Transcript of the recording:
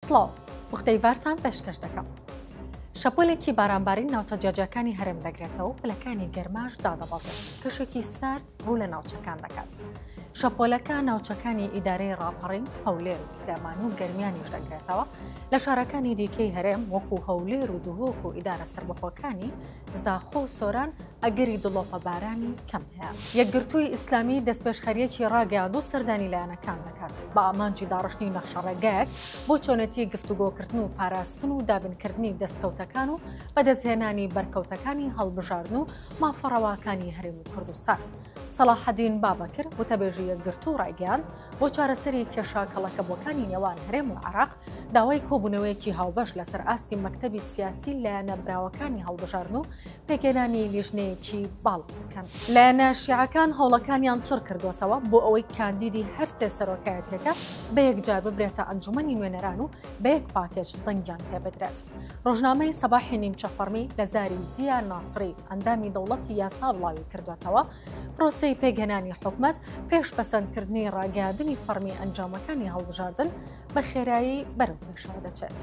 سڵاو، پوختەی ڤارتان پێشکەش دەکەم. شەپۆلێکی بارانبارین ناوچە جیاجیاکانی هەرێم دەگرێتەوە و پلەکانی گەرماش دادەبەزێت، کەشێکی سارد ڕوو لە ناوچەکان دەکات. شەپۆلەکە ناوچەکانی ئیدارەی ڕاپەڕین، هەولێر و سلێمانی و گەرمیانیش دەگرێتەوە، لە شارەکانی دیکەی هەرێم وەکو هەولێر و دهۆک و ئیدارە سەربەخۆکانی زاخۆ و سۆران ئەگەری دڵۆپە بارانی کەم هەیە. یەکگرتووی ئیسلامی دەستپێشخەرییەکی ڕاگەیاند و سەردانی لایەنەکان دەکات بە ئامانجی داڕشتنی نەخشەڕێگایەک بۆ چۆنێتی گفتوگۆکردن و پاراستن و دابینکردنی دەستکەوتەکان و بەدەستهێنانی بەرکەوتەکانی هەڵبژاردن و مافە ڕەواکانی هەرێمی کوردستان. سەڵاحەدین بابەکر، وتەبێژی یەکگرتوو ڕایگەیاند، بۆ چارەسەری کێشە کەڵەکەبووەکانی نێوان هەرێم و عێراق، داوای کۆبوونەوەیەکی هاوبەش لەسەر ئاستی مەکتەبی سیاسی لایەنە براوەکانی هەڵبژاردن و پێکهێنانی لیژنەیەکی باڵا بکەن. لایەنە شیعەکان هەوڵەکانیان چڕ کردووەتەوە بۆ ئەوەی کاندیدی هەر سێ سەرۆکایەتییەکە بە یەکجار ببرێتە ئەنجومەنی نوێنەران و بە یەک پاکێج دەنگیان پێبدرێت. ڕۆژنامەی سەباحی نیمچە فەڕمی لە زاری زیا ناسری، ئەندامی دەوڵەتی یاسا بڵاوی کردووەتەوە، پرۆسەی پێکهێنانی حکومەت پێش پەسەندکردنی ڕاگەیاندنی فەڕمی ئەنجامەکانی هەڵبژاردن بە خێرایی بەرەو پێشەوە دەچێت.